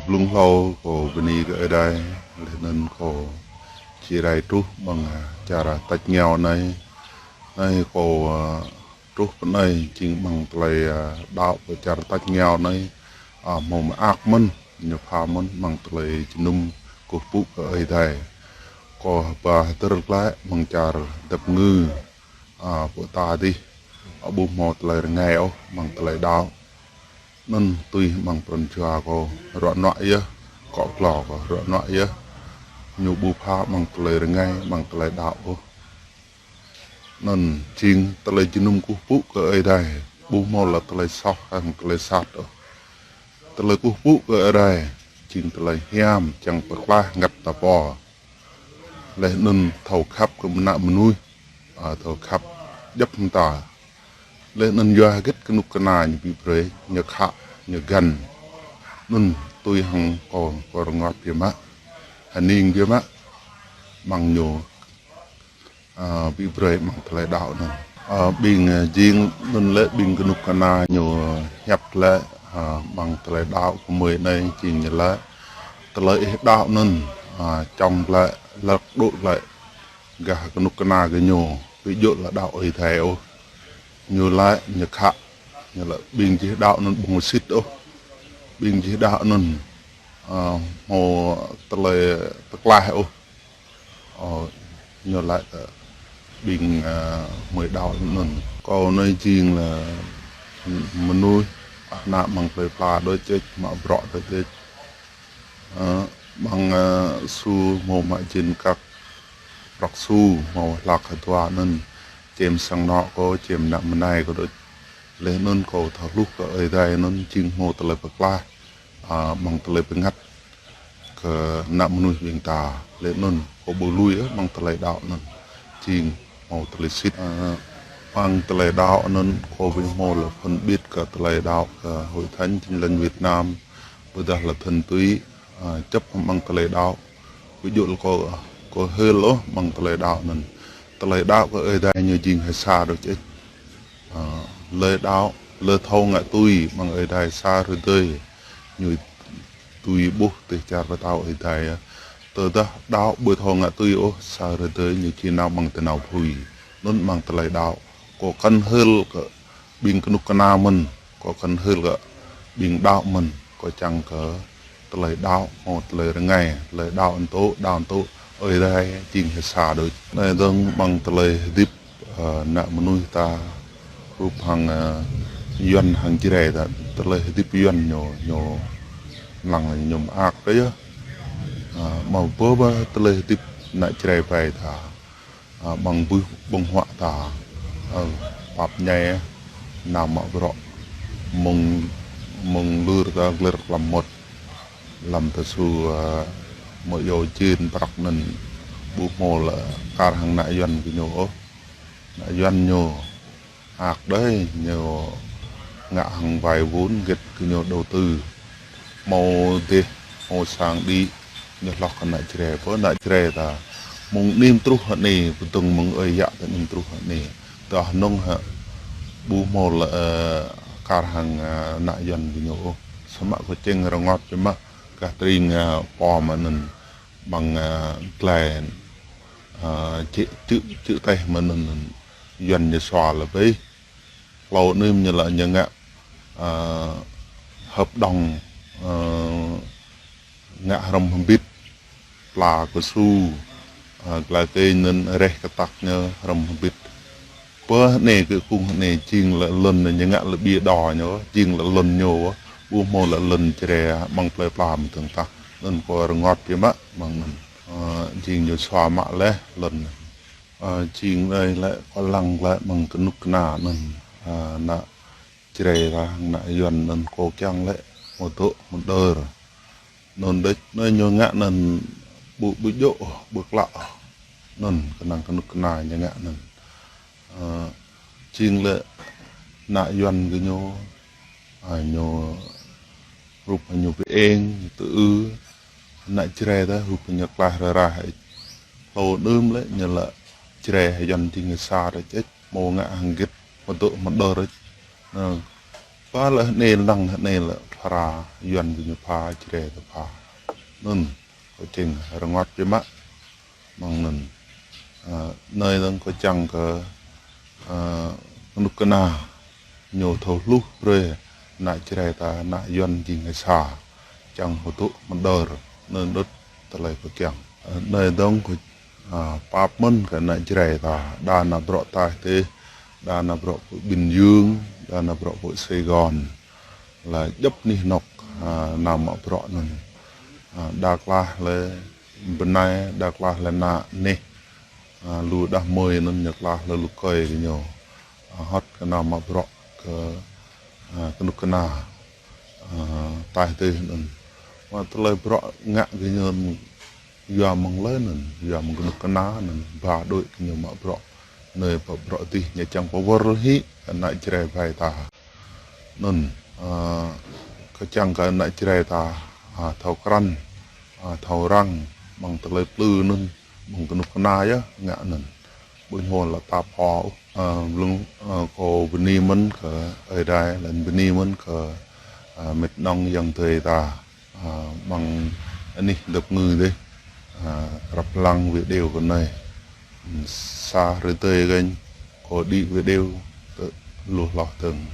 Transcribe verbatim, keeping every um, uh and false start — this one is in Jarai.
Blung hlâo kâo bơni kơ Ơi Adai, laih anŭn kâo či rai truh amăng, a, čar tač rơngiao anai. Anai kâo, a, truh pơ anai jing amăng tơlơi, a, đaŏ pơ čar tač rơngiao anai, a, hmâo mơak mơ̆n, ñu pha mơ̆n amăng tơlơi jơnum kơkuh pơpŭ kơ Ơi Adai. Kâo ba hơdơr glaĭ amăng čar Dap Ngư, a, pơ ta adih, a, ƀu hmâo tơlơi rơngai ôh amăng tơlơi đaŏ. Anŭn tui amăng pran jua kâo ruă nuă yơh, akŏ glô kâo ruă nuă yơh. Ñu ƀu pha amăng tơlơi rơngai, amăng tơlơi đaŏ ôh. Anŭn jing tơlơi jơnum kơkuh pơpŭ kơ Ơi Adai, ƀu hmâo lĕ tơlơi soh hăng tơlơi sat ôh. Tơlơi kơkuh pơpŭ kơ Ơi Adai jing tơlơi hiam čang pơklaih ngăt ta pô. Laih anŭn thâo khăp kơ ană mơnuih, a, thâo khăp djŏp mơta. Laih anŭn yua hơget kơnuk kơna ñu ƀu brơi, ñu khă, ñu găn. Anŭn tui hăng kâo, kâo rơngot biă mă, hơning biă mă, amăng ñu, a, ƀu brơi amăng tơlơi đaŏ anŭn. A, ƀing, a, jing anŭn lĕ ƀing kơnuk kơna ñu hiăp lĕ, a, amăng tơlơi đaŏ gơmơi anai jing ñu lĕ tơlơi ih đaŏ anŭn, a, čŏng lĕ, lăk đô̆ lĕ, gah kơnuk kơna gơñu, ƀu djơ̆ lĕ đaŏ Ơi Adai ôh. Ñu lĕ ñu khă, ñu lĕ ƀing čih đaŏ anŭn ƀu sĭt ôh. Ƀing čih đaŏ anŭn, a, hmâo tơlơi pơklaih ôh. Ơ, ñu lĕ, ơ, ƀing, ơ, gơmơi đaŏ anŭn. Kâo anai jing lĕ mơnuih, ană amăng plơi pla đôč čĕč, mă bruă đôč čĕč. Ơ, amăng, ơ, su hmâo mă jên kăk prăk su, hmâo hlak hơdua anŭn, čem sang anŏ kâo, čem ană mơnai kâo đôč. Laih anŭn kâo thâo hluh kơ Ơi Adai anŭn jing hmâo tơlơi pơklaih, a, amăng tơlơi bơngăt kơ ană mơnuih ƀing ta. Laih anŭn kâo ƀu lui ôh amăng tơlơi đaŏ anŭn. Jing hmâo tơlơi sĭt. A, amăng tơlơi đaŏ anŭn kâo ƀu hmâo lĕ phân biệt kơ tơlơi đaŏ kơ Hội Thánh Tin Lành Việt Nam, ƀôdah lĕ thuần túy, a, djŏp amăng tơlơi đaŏ. Ƀu djơ̆ lĕ kâo, kâo hil ôh amăng tơlơi đaŏ anŭn. Tơlơi đaŏ kơ Ơi Adai ñu jing hơsa đôč čĕč. Ơ, tơlơi đaŏ, tơlơi thâo ngă tui amăng Ơi Adai sa rơdơi ñu tui ƀuh dêh čar pơtao Ơi Adai yơh. Tơdah đaŏ ƀu thâo ngă tui ôh, sa rơdơi ñu či nao amăng tơnao phui. Anŭn amăng tơlơi đaŏ. Kâo kăn hil kơ ƀing kơnuk kơna mơ̆n, kâo kăn hil kơ ƀing đaŏ mơ̆n, kâo čang kơ tơlơi đaŏ, hmâo tơlơi rơngai, tơlơi đaŏ anŭn tŭ, đaŏ anŭn tŭ, Ơi Adai jing hơsa đôč. Anai dơ̆ng amăng tơlơi hơdip, ơ, ană mơnuih ta, rup hăng, ơ, Yuan hăng Jrai ta, tơlơi hơdip Yuan ñu, ñu lăng ñu mơak đôč yơh. Ơ, mă bơ ba tơlơi hơdip ană Jrai ƀai ta. A, amăng ƀuh ƀơ̆ng huă ta, a, pap ñai, nao mă bruă. Mơ̆ng, mơ̆ng lur ta glir lăm mŭt. Lăm ta su, a, mơ̆ yua jên prăk anŭn ƀu hmâo lĕ kar hăng ană Yuan gơñu ôh. Ană Yuan ñu mơak đơi, ñu ngă hăng vay vốn hơget kơ ñu đầu tư. Hmâo dêh, hmâo sang đĭ, ñu hloh kơ ană Jrai, pơ ană Jrai ta. Mơ̆ng anih truh hơni, pơdơ̆ng mơ̆ng ơi yă ta anih truh hơni. Tơdah nŭng hă, ƀu hmâo lĕ, ơ, kar hăng, ơ, ană Yuan gơñu ôh. Samơ̆ kơ čeng rơngot biă mă, gah tring, ơ, pô mơnŭn, amăng, ơ, glai, ơ, čư̆, čư̆, čư̆ teh mơnŭn, Yuan ñu sua lĕ bĕ. Hlâo anŭn ñu lĕ ñu ngă, ơ, hợp đồng, ơ, ngă hrŏm hơbĭt, pla kơsu, ơ, glai teh anŭn reh kơtăk ñu hrŏm hơbĭt. Pơ anai kơ kung anai jing lĕ lŏn ñu ngă lĕ ƀiă đô ñu, jing lĕ lŏn ñu, ƀu hmâo lĕ lŏn Jrai amăng plơi pla mơ̆ng tơ̆ng tah. Anŭn kâo rơngot biă mă amăng anŭn. Ơ, jing ñu sua mă laih lŏn. Ơ, jing anai lĕ kâo lăng glaĭ amăng kơnuk kơna anŭn, ơ, ană Jrai ta hăng ană Yuan anŭn kâo kiăng lĕ mơdŏ mơdơr. Anŭn đôč, anai ñu ngă anŭn ƀu, ƀu djơ̆, ƀu klă. Anŭn kơnang kơnuk kơna ñu ngă anŭn. Ơ, jing lĕ ană Yuan gơñu, a, ñu rup ñu pơeng, tơ ư, ană Jrai ta rup ñu klaih rơrah. Hlâo anŭn lĕ ñu lĕ Jrai hăng Yuan jing sa rơčĕč, hmâo ngă hăng hơget, mơdŏ mơdơr rơč. Anŭn, Pă lĕ anai lăng anai lĕ phara Yuan gơñu pha, Jrai ta pha. Anŭn, kơ čeng rơngot biă mă. Mơ̆ng anŭn. Ơ, anai dơ̆ng kơ čang kơ, ơ, kơnuk kơna ñu thâo hluh brơi ană Jrai ta, ană Yuan jing hơsa. Čang hơtŭ mơdơr, anŭn đŭt tơlơi pơkiăng. Ơ, anai dơ̆ng kơ, ơ, pap mơ̆n kơ ană Jrai ta, đa ană bruă taih tih, đa ană bruă pơ Bình Dương, đa ană bruă pơ Sài Gòn. Lĕ djŏp anih anŏk, ơ, nao mă bruă anŭn. Ơ, đa klah lĕ bơnai, đa klah lĕ ană anih. Ơ, lu đah mơi anŭn ñu klah lĕ lu kơi gơñu. Ơ, hơ̆t kơ nao mă bruă kơ, ơ, kơnuk kơna, ơ, taih tih anŭn. Mă tơlơi bruă ngă gơñu yua mơ̆ng hlơi anŭn, yua mơ̆ng kơnuk kơna anŭn, ba đuaĭ gơñu mă bruă. Anai pơ bruă tih ñu čang pơwơr hĭ ană Jrai ƀai ta. Anŭn, ơ, kơ čang kơ ană Jrai ta, ơ, thâo krăn, ơ, thâo răng, mơ̆ng tơlơi plư anŭn, mơ̆ng kơnuk kơna yơh ngă anŭn. Ƀu hmâo lă tap ôh. Ơ, blung, ơ, kâo bơni mơ̆n kơ Ơi Adai, laih bơni mơ̆n kơ, ơ, mĕt nŏng ayŏng adơi ta, ơ, mơ̆ng anih dăp ngư dih, ơ, răp lăng video kơ anai. Sa hrơi tơi gơñ, kâo đĭ video tơ lu hloh dơ̆ng.